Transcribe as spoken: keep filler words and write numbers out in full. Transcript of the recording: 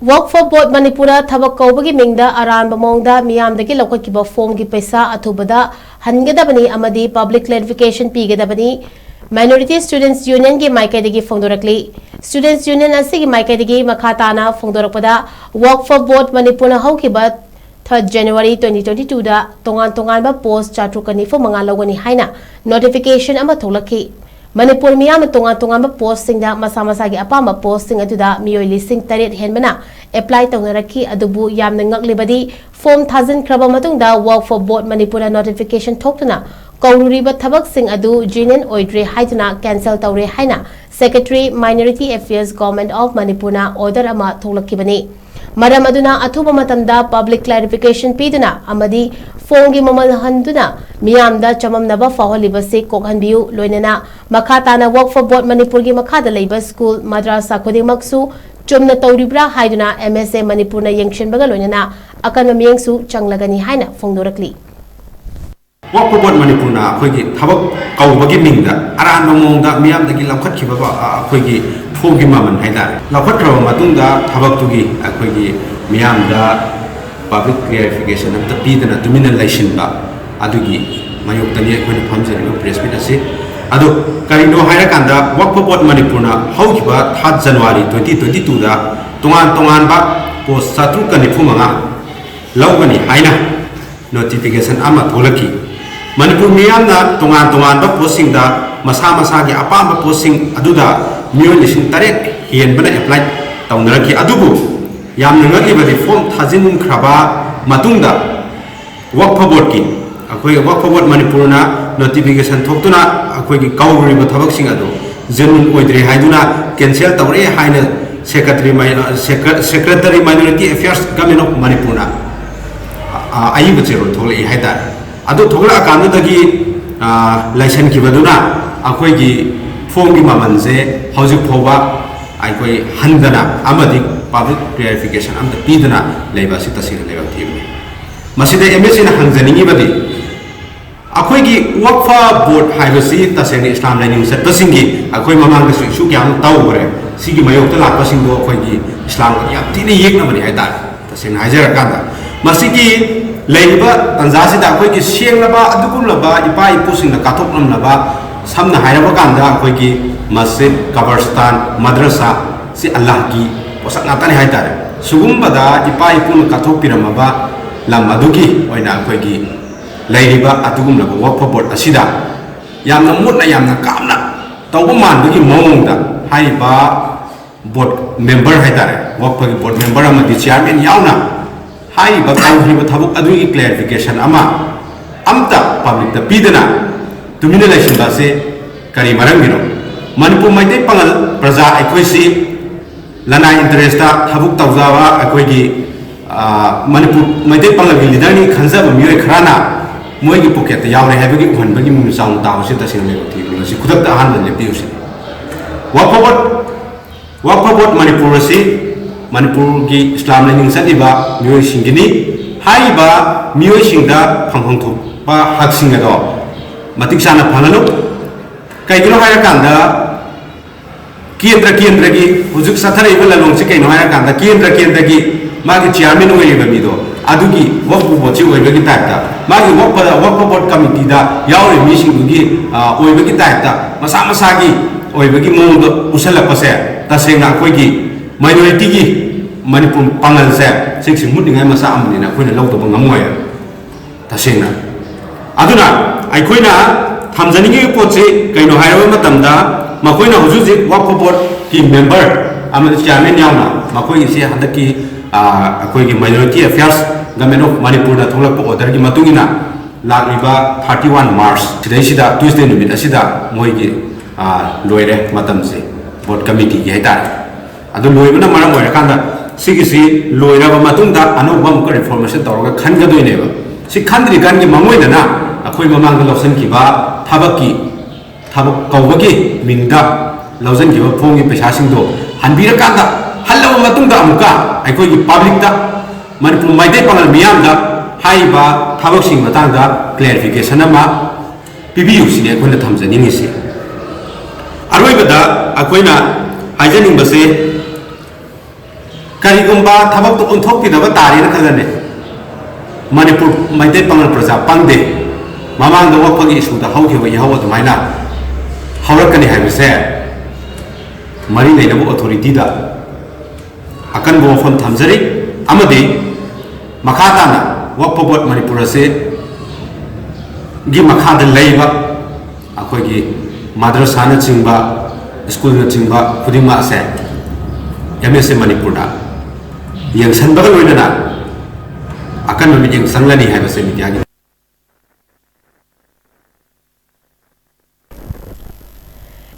Work for Board ꯃꯅꯤꯄꯨꯔꯅ ꯊꯕꯛ ꯀꯧꯕꯒꯤ ꯃꯤꯡꯗ ꯑꯔꯥꯟꯕ ꯃꯑꯣꯡꯗ ꯃꯤꯌꯥꯝꯗꯒꯤ ꯂꯧꯈꯠꯈꯤꯕ ꯐꯣꯝꯒꯤ ꯄꯩꯁꯥ ꯑꯊꯨꯕꯗ ꯍꯟꯒꯗꯕꯅꯤ ꯑꯃꯗꯤ public clarification ꯄꯤꯒꯗꯕꯅꯤ꯫ Minority Students Unionꯒꯤ ꯃꯥꯏꯀꯩꯗꯒꯤ ꯐꯣꯡꯗꯣꯔꯛꯂꯤ꯫ Students Union ꯑꯁꯤꯒꯤ ꯃꯥꯏꯀꯩꯗꯒꯤ ꯃꯈꯥ ꯇꯥꯅ ꯐꯣꯡꯗꯣꯔꯛꯄꯗ, Work for Board ꯃꯅꯤꯄꯨꯔꯅ ꯍꯧꯈꯤꯕ third January twenty twenty-twoꯗ ꯇꯣꯉꯥꯟ ꯇꯣꯉꯥꯟꯕ post ꯆꯥꯇ꯭ꯔꯨꯛꯀ ꯅꯤꯐꯨ ꯃꯉꯥ ꯂꯧꯒꯅꯤ ꯍꯥꯏꯅ notification ꯑꯃ ꯊꯣꯛꯂꯛꯈꯤ꯫ ꯃꯅꯤꯄꯨꯔ ꯃꯤꯌꯥꯝꯅ ꯇꯣꯉꯥꯟ ꯇꯣꯉꯥꯟꯕ postꯁꯤꯡꯗ ꯃꯁꯥ ꯃꯁꯥꯒꯤ ꯑꯄꯥꯝꯕ postꯁꯤꯡ ꯑꯗꯨꯗ ꯃꯤꯑꯣꯏ ꯂꯤꯁꯤꯡ ꯇꯔꯦꯠ ꯍꯦꯟꯕꯅ apply ꯇꯧꯅꯔꯛꯈꯤ꯫ ꯑꯗꯨꯕꯨ ꯌꯥꯝꯅ ꯉꯛꯂꯤꯕꯗꯤ, form ꯊꯥꯖꯤꯟꯈ꯭ꯔꯕ ꯃꯇꯨꯡꯗ Work for Board ꯃꯅꯤꯄꯨꯔꯅ notification ꯊꯣꯛꯇꯨꯅ ꯀꯧꯔꯨꯔꯤꯕ ꯊꯕꯛꯁꯤꯡ ꯑꯗꯨ genuine ꯑꯣꯏꯗ꯭ꯔꯦ ꯍꯥꯏꯗꯨꯅ cancel ꯇꯧꯔꯦ ꯍꯥꯏꯅ Secretary Minority Affairs, Government of ꯃꯅꯤꯄꯨꯔꯅ order ꯑꯃ ꯊꯣꯛꯂꯛꯈꯤꯕꯅꯤ꯫ ꯃꯔꯝ ꯑꯗꯨꯅ ꯑꯊꯨꯕ ꯃꯇꯝꯗ public clarification ꯄꯤꯗꯨꯅ ꯑꯃꯗꯤ formꯒꯤ ꯃꯃꯜ ꯍꯟꯗꯨꯅ ꯃꯤꯌꯥꯝꯗ ꯆꯃꯝꯅꯕ ꯐꯥꯎꯍꯜꯂꯤꯕꯁꯤ ꯀꯣꯛꯍꯟꯕꯤꯌꯨ꯫ ꯂꯣꯏꯅꯅ ꯃꯈꯥ ꯇꯥꯅ Work for Board ꯃꯅꯤꯄꯨꯔꯒꯤ ꯃꯈꯥꯗ ꯂꯩꯕ school, ꯃꯗ꯭ꯔꯁꯥ ꯈꯨꯗꯤꯡꯃꯛꯁꯨ ꯆꯨꯝꯅ ꯇꯧꯔꯤꯕ꯭ꯔꯥ ꯍꯥꯏꯗꯨꯅ M S A ꯃꯅꯤꯄꯨꯔꯅ ꯌꯦꯡꯁꯤꯟꯕꯒ ꯂꯣꯏꯅꯅ ꯑꯀꯟꯕ ꯃꯤꯠꯌꯦꯡꯁꯨ ꯆꯪꯂꯒꯅꯤ ꯍꯥꯏꯅ ꯐꯣꯡꯗꯣꯔꯛꯂꯤ꯫ Work for Board ꯃꯅꯤꯄꯨꯔꯅ ꯑꯩꯈꯣꯏꯒꯤ ꯊꯕꯛ ꯀꯧꯕꯒꯤ ꯃꯤꯡꯗ ꯑꯔꯥꯟꯕ ꯃꯑꯣꯡꯗ ꯃꯤꯌꯥꯝꯗꯒꯤ ꯂꯧꯈꯠꯈꯤꯕ ꯑꯩꯈꯣꯏꯒꯤ ꯐꯣꯝꯒꯤ ꯃꯃꯜ ꯍꯥꯏꯇꯥꯔꯦ, ꯂꯧꯈꯠꯈ꯭ꯔꯕ ꯃꯇꯨꯡꯗ ꯊꯕꯛꯇꯨꯒꯤ ꯑꯩꯈꯣꯏꯒꯤ ꯃꯤꯌꯥꯝꯗ public clarification ꯑꯝꯇ ꯄꯤꯗꯅ ꯇꯨꯃꯤꯟꯅ ꯂꯩꯁꯤꯟꯕ, ꯑꯗꯨꯒꯤ ꯃꯥꯌꯣꯛꯇꯅꯤ ꯑꯩꯈꯣꯏꯅ ꯐꯝꯖꯔꯤꯕ press meet ꯑꯁꯤ꯫ ꯑꯗꯨ ꯀꯔꯤꯅꯣ ꯍꯥꯏꯔꯀꯥꯟꯗ, Work for Board ꯃꯅꯤꯄꯨꯔꯅ ꯍꯧꯈꯤꯕ third January twenty twenty-twoꯗ ꯇꯣꯉꯥꯟ ꯇꯣꯉꯥꯟꯕ post ꯆꯥꯇ꯭ꯔꯨꯛꯀ ꯅꯤꯐꯨ ꯃꯉꯥ ꯂꯧꯒꯅꯤ ꯍꯥꯏꯅ notification ꯑꯃ ꯊꯣꯛꯂꯛꯈꯤ꯫ ꯃꯅꯤꯄꯨꯔ ꯃꯤꯌꯥꯝꯅ ꯇꯣꯉꯥꯟ ꯇꯣꯉꯥꯟꯕ postꯁꯤꯡꯗ ꯃꯁꯥ ꯃꯁꯥꯒꯤ ꯑꯄꯥꯝꯕ postꯁꯤꯡ ꯑꯗꯨꯗ ꯃꯤꯑꯣꯏ ꯂꯤꯁꯤꯡ ꯇꯔꯦꯠ ꯍꯦꯟꯕꯅ apply ꯇꯧꯅꯔꯛꯈꯤ꯫ ꯑꯗꯨꯕꯨ ꯌꯥꯝꯅ ꯉꯛꯂꯤꯕꯗꯤ, form ꯊꯥꯖꯤꯟꯈ꯭ꯔꯕ ꯃꯇꯨꯡꯗ Work for Boardꯀꯤ, ꯑꯩꯈꯣꯏ Work for Board ꯃꯅꯤꯄꯨꯔꯅ notification ꯊꯣꯛꯇꯨꯅ ꯑꯩꯈꯣꯏꯒꯤ ꯀꯧꯔꯨꯔꯤꯕ ꯊꯕꯛꯁꯤꯡ ꯑꯗꯨ genuine ꯑꯣꯏꯗ꯭ꯔꯦ ꯍꯥꯏꯗꯨꯅ cancel ꯇꯧꯔꯦ ꯍꯥꯏꯅ Secretary, Secretary Minority Affairs, Government of ꯃꯅꯤꯄꯨꯔꯅ ꯑꯏꯕ ꯆꯦꯔꯣꯜ ꯊꯣꯛꯂꯛꯏ ꯍꯥꯏꯇꯥꯔꯦ꯫ ꯑꯗꯨ ꯊꯣꯛꯂꯛꯑꯀꯥꯟꯗꯨꯗꯒꯤ ꯂꯩꯁꯟꯈꯤꯕꯗꯨꯅ ꯑꯩꯈꯣꯏꯒꯤ formꯒꯤ ꯃꯃꯜꯁꯦ ꯍꯧꯖꯤꯛ ꯐꯥꯎꯕ ꯑꯩꯈꯣꯏ ꯍꯟꯗꯅ ꯑꯃꯗꯤ public clarification ꯑꯝꯇ ꯄꯤꯗꯅ ꯂꯩꯕ ꯑꯁꯤ ꯇꯁꯦꯡꯅ ꯂꯩꯕꯝ ꯊꯤꯕꯅꯤ꯫ ꯃꯁꯤꯗ M S Aꯅ ꯍꯪꯖꯅꯤꯡꯉꯤꯕꯗꯤ, ꯑꯩꯈꯣꯏꯒꯤ Work for Board ꯍꯥꯏꯕꯁꯤ ꯇꯁꯦꯡꯅ ꯏꯁꯂꯥꯝ ꯂꯥꯏꯅꯤꯡ ꯆꯠꯄꯁꯤꯡꯒꯤ, ꯑꯩꯈꯣꯏ ꯃꯃꯥꯡꯗꯁꯨ issue ꯀꯌꯥ ꯑꯃ ꯇꯧꯈ꯭ꯔꯦ, ꯁꯤꯒꯤ ꯃꯥꯌꯣꯛꯇ ꯂꯥꯛꯄꯁꯤꯡꯗꯣ ꯑꯩꯈꯣꯏꯒꯤ ꯏꯁꯂꯥꯝꯒ ꯌꯥꯝ ꯊꯤꯅ ꯌꯦꯛꯅꯕꯅꯤ ꯍꯥꯏꯇꯥꯔꯦ꯫ ꯇꯁꯦꯡꯅ ꯍꯥꯏꯖꯔꯀꯥꯟꯗ, ꯃꯁꯤꯒꯤ ꯂꯩꯔꯤꯕ ꯇꯥꯟꯖꯥꯁꯤꯗ ꯑꯩꯈꯣꯏꯒꯤ ꯁꯦꯡꯂꯕ ꯑꯗꯨꯒꯨꯝꯂꯕ ꯏꯄꯥ ꯏꯄꯨꯁꯤꯡꯅ ꯀꯠꯊꯣꯛꯂꯝꯂꯕ, ꯁꯝꯅ ꯍꯥꯏꯔꯕ ꯀꯥꯟꯗ ꯑꯩꯈꯣꯏꯒꯤ ꯃꯁꯖꯤꯗ, ꯀꯕꯔꯁꯇꯥꯟ, ꯃꯗ꯭ꯔꯁꯥ, ꯁꯤ ꯑꯜꯂꯥꯍꯒꯤ ꯄꯣꯠꯁꯛ ꯉꯥꯛꯇꯅꯤ ꯍꯥꯏꯇꯥꯔꯦ꯫ ꯁꯤꯒꯨꯝꯕꯗ ꯏꯄꯥ ꯏꯄꯨꯅ ꯀꯠꯊꯣꯛꯄꯤꯔꯝꯃꯕ ꯂꯝ ꯑꯗꯨꯒꯤ ꯑꯣꯏꯅ ꯑꯩꯈꯣꯏꯒꯤ ꯂꯩꯔꯤꯕ ꯑꯗꯨꯒꯨꯝꯂꯕ ꯋꯛꯐ ꯕꯣꯔꯗ ꯑꯁꯤꯗ ꯌꯥꯝꯅ ꯃꯨꯠꯅ, ꯌꯥꯝꯅ ꯀꯥꯝꯅ ꯇꯧꯕ ꯃꯥꯟꯕꯒꯤ ꯃꯑꯣꯡꯗ ꯍꯥꯏꯔꯤꯕ ꯕꯣꯔꯗ ꯃꯦꯝꯕꯔ ꯍꯥꯏꯇꯥꯔꯦ, ꯋꯛꯐꯒꯤ ꯕꯣꯔꯗ ꯃꯦꯝꯕꯔ ꯑꯃꯗꯤ ꯆꯤꯌꯥꯔꯃꯦꯟ ꯌꯥꯎꯅ ꯍꯥꯏꯔꯤꯕ ꯇꯧꯈ꯭ꯔꯤꯕ ꯊꯕꯛ ꯑꯗꯨꯒꯤ ꯀ꯭ꯂꯦꯔꯤꯐꯤꯀꯦꯁꯟ ꯑꯃ ꯑꯝꯇ ꯄꯕ꯭ꯂꯤꯛꯇ ꯄꯤꯗꯅ ꯇꯨꯃꯤꯟꯅ ꯂꯩꯁꯤꯟꯕ ꯑꯁꯤ ꯀꯔꯤ ꯃꯔꯝꯒꯤꯅꯣ? ꯃꯅꯤꯄꯨꯔ ꯃꯩꯇꯩ ꯄꯥꯉꯜ ꯄ꯭ꯔꯖꯥ ꯑꯩꯈꯣꯏꯁꯤ ꯂꯅꯥꯏ ꯏꯟꯇꯔꯦꯁꯇ ꯊꯕꯛ ꯇꯧꯖꯕ ꯑꯩꯈꯣꯏꯒꯤ, ꯑ, ꯃꯅꯤꯄꯨꯔ ꯃꯩꯇꯩ ꯄꯥꯉꯜꯒꯤ ꯂꯤꯗꯔꯅꯤ ꯈꯟꯖꯕ ꯃꯤꯑꯣꯏ ꯈꯔꯅ ꯃꯣꯏꯒꯤ ꯄꯣꯀꯦꯠꯇ ꯌꯥꯎꯔꯦ ꯍꯥꯏꯕꯒꯤ ꯎꯍꯟꯕꯒꯤ ꯃꯃꯤ ꯆꯥꯎꯅ ꯇꯥꯕꯁꯤ ꯇꯁꯦꯡꯅ ꯂꯩꯕ ꯊꯤꯕ ꯃꯁꯤ ꯈꯨꯗꯛꯇ ꯑꯍꯥꯟꯕ ꯂꯦꯞꯄꯤꯌꯨꯁꯤ꯫ ꯋꯛꯐ ꯕꯣꯔꯗ, ꯋꯛꯐ ꯕꯣꯔꯗ ꯃꯅꯤꯄꯨꯔ ꯑꯁꯤ ꯃꯅꯤꯄꯨꯔꯒꯤ ꯏꯁꯂꯥꯝ ꯂꯥꯏꯅꯤꯡ ꯆꯠꯂꯤꯕ ꯃꯤꯑꯣꯏꯁꯤꯡꯒꯤꯅꯤ꯫ ꯍꯥꯏꯔꯤꯕ ꯃꯤꯑꯣꯏꯁꯤꯡꯗ ꯐꯪꯐꯝ ꯊꯣꯛꯄ ꯍꯛꯁꯤꯡ ꯑꯗꯣ ꯃꯇꯤꯛ ꯆꯥꯅ ꯐꯪꯍꯜꯂꯨ꯫ ꯀꯩꯒꯤꯅꯣ ꯍꯥꯏꯔꯀꯥꯟꯗ, ꯀꯦꯟꯗ꯭ꯔ ꯀꯦꯟꯗ꯭ꯔꯒꯤ ꯍꯧꯖꯤꯛ ꯆꯠꯊꯔꯛꯏꯕ ꯂꯥꯂꯣꯡꯁꯤ ꯀꯩꯅꯣ ꯍꯥꯏꯔꯀꯥꯟꯗ, ꯀꯦꯟꯗ꯭ꯔ ꯀꯦꯟꯗ꯭ꯔꯒꯤ ꯃꯥꯒꯤ ꯆꯤꯌꯥꯔꯃꯦꯟ ꯑꯣꯏꯔꯤꯕ ꯃꯤꯗꯣ ꯑꯗꯨꯒꯤ ꯋꯛꯐ ꯕꯣꯔꯗꯁꯤ ꯑꯣꯏꯕꯒꯤ ꯇꯥꯏꯞꯇ, ꯃꯥꯒꯤ ꯋꯛꯐ, ꯋꯛꯐ ꯕꯣꯔꯗ ꯀꯃꯤꯇꯤꯗ ꯌꯥꯎꯔꯤꯕ ꯃꯤꯁꯤꯡꯗꯨꯒꯤ, ꯑ, ꯑꯣꯏꯕꯒꯤ ꯇꯥꯏꯞꯇ, ꯃꯁꯥ ꯃꯁꯥꯒꯤ ꯑꯣꯏꯕꯒꯤ ꯃꯑꯣꯡꯗ ꯎꯁꯜꯂꯛꯄꯁꯦ ꯇꯁꯦꯡꯅ ꯑꯩꯈꯣꯏꯒꯤ ꯃꯥꯏꯅꯣꯔꯤꯇꯤꯒꯤ ꯃꯅꯤꯄꯨꯔ ꯄꯥꯉꯜꯁꯦ ꯁꯤꯒꯤꯁꯤ ꯃꯨꯠꯅꯤꯡꯉꯥꯏ ꯃꯆꯥꯛ ꯑꯃꯅꯤꯅ ꯑꯩꯈꯣꯏꯅ ꯂꯧꯗꯕ ꯉꯝꯃꯣꯏ꯫ ꯇꯁꯦꯡꯅ꯫ ꯑꯗꯨꯅ ꯑꯩꯈꯣꯏꯅ ꯊꯝꯖꯅꯤꯡꯉꯤꯕ ꯄꯣꯠꯁꯤ ꯀꯩꯅꯣ ꯍꯥꯏꯔꯕ ꯃꯇꯝꯗ, ꯃꯈꯣꯏꯅ ꯍꯧꯖꯤꯛ ꯍꯧꯖꯤꯛ ꯋꯛꯐ ꯕꯣꯔꯗꯀꯤ ꯃꯦꯝꯕꯔ ꯑꯃꯗꯤ ꯆꯤꯌꯥꯔꯃꯦꯟ ꯌꯥꯎꯅ ꯃꯈꯣꯏꯒꯤꯁꯤ ꯍꯟꯗꯛꯀꯤ, ꯑ, ꯑꯩꯈꯣꯏꯒꯤ ꯃꯥꯏꯅꯣꯔꯤꯇꯤ ꯑꯦꯐꯤꯌꯔꯁ ꯒꯃꯦꯟ ꯑꯣꯐ ꯃꯅꯤꯄꯨꯔꯅ ꯊꯣꯛꯂꯛꯄ ꯑꯣꯔꯗꯔꯒꯤ ꯃꯇꯨꯡ ꯏꯟꯅ ꯂꯥꯛꯂꯤꯕ ꯊꯥꯔꯇꯤ ꯋꯥꯟ ꯃꯥꯔꯆ ꯁꯤꯗꯩꯁꯤꯗ, ꯇ꯭ꯌꯨꯁꯗꯦ ꯅꯨꯃꯤꯠ ꯑꯁꯤꯗ ꯃꯣꯏꯒꯤ, ꯑ, ꯂꯣꯏꯔꯦ ꯃꯇꯝꯁꯦ, ꯕꯣꯔꯗ ꯀꯃꯤꯇꯤꯒꯤ ꯍꯥꯏꯇꯥꯔꯦ꯫ ꯑꯗꯨ ꯂꯣꯏꯕꯅ ꯃꯔꯝ ꯑꯣꯏꯔꯀꯥꯟꯗ ꯁꯤꯒꯤꯁꯤ ꯂꯣꯏꯔꯕ ꯃꯇꯨꯡꯗ ꯑꯅꯧꯕ ꯑꯃꯨꯛꯀ ꯔꯤꯐꯣꯔꯃꯦꯁꯟ ꯇꯧꯔꯒ ꯈꯟꯒꯗꯣꯏꯅꯦꯕ꯫ ꯁꯤ ꯈꯟꯗ꯭ꯔꯤꯀꯥꯟꯒꯤ ꯃꯥꯡꯑꯣꯏꯅꯅ ꯑꯩꯈꯣꯏ ꯃꯃꯥꯡꯗ ꯂꯧꯁꯤꯟꯈꯤꯕ ꯊꯕꯛꯀꯤ, ꯊꯕꯛ ꯀꯧꯕꯒꯤ ꯃꯤꯡꯗ ꯂꯧꯁꯤꯟꯈꯤꯕ ꯐꯣꯝꯒꯤ ꯄꯩꯁꯥꯁꯤꯡꯗꯣ ꯍꯟꯕꯤꯔꯀꯥꯟꯗ, ꯍꯜꯂꯕ ꯃꯇꯨꯡꯗ ꯑꯃꯨꯛꯀ ꯑꯩꯈꯣꯏꯒꯤ ꯄꯕ꯭ꯂꯤꯛꯇ, ꯃꯅꯤꯄꯨꯔ ꯃꯩꯇꯩ ꯄꯥꯉꯜ ꯃꯤꯌꯥꯝꯗ ꯍꯥꯏꯔꯤꯕ ꯊꯕꯛꯁꯤꯡ ꯃꯇꯥꯡꯗ ꯀ꯭ꯂꯦꯔꯤꯐꯤꯀꯦꯁꯟ ꯑꯃ ꯄꯤꯕꯤꯌꯨ ꯁꯤꯅꯤ ꯑꯩꯈꯣꯏꯅ ꯊꯝꯖꯅꯤꯡꯉꯤꯁꯤ꯫ ꯑꯔꯣꯏꯕꯗ ꯑꯩꯈꯣꯏꯅ ꯍꯥꯏꯖꯅꯤꯡꯕꯁꯦ, ꯀꯔꯤꯒꯨꯝꯕ ꯊꯕꯛꯇꯣ ꯑꯣꯟꯊꯣꯛꯄꯤꯗꯕ ꯇꯥꯔꯦꯅ ꯈꯜꯂꯅꯤ꯫ ꯃꯅꯤꯄꯨꯔ ꯃꯩꯇꯩ ꯄꯥꯉꯜ ꯄ꯭ꯔꯖꯥ ꯄꯪꯗꯦ꯫ ꯃꯃꯥꯡꯗ ꯋꯥꯀꯐꯒꯤ ꯏꯁꯨꯗ ꯍꯧꯈꯤꯕ ꯏꯍꯧ ꯑꯗꯨꯃꯥꯏꯅ ꯍꯧꯔꯛꯀꯅꯤ ꯍꯥꯏꯕꯁꯦ ꯃꯔꯤ ꯂꯩꯅꯕ ꯑꯣꯊꯣꯔꯤꯇꯤꯗ ꯑꯀꯟꯕ ꯋꯥꯐꯝ ꯊꯝꯖꯔꯤ꯫ ꯑꯃꯗꯤ ꯃꯈꯥ ꯇꯥꯅ ꯋꯛꯐ ꯕꯣꯔꯗ ꯃꯅꯤꯄꯨꯔ ꯑꯁꯤ ꯒꯤ ꯃꯈꯥꯗ ꯂꯩꯕ ꯑꯩꯈꯣꯏꯒꯤ ꯃꯗ꯭ꯔꯁꯥꯅꯆꯤꯡꯕ, ꯁ꯭ꯀꯨꯜꯅꯆꯤꯡꯕ ꯈꯨꯗꯤꯡꯃꯛ ꯑꯁꯦ ꯑꯦꯝ ꯑꯦꯁ ꯑꯦ ꯃꯅꯤꯄꯨꯔꯗ ꯌꯦꯡꯁꯤꯟꯕꯒ ꯂꯣꯏꯅꯅ ꯑꯀꯟꯕ ꯃꯤꯠꯌꯦꯡ ꯆꯪꯂꯅꯤ ꯍꯥꯏꯕꯁꯦ ꯃꯤꯗꯤꯌꯥꯒꯤ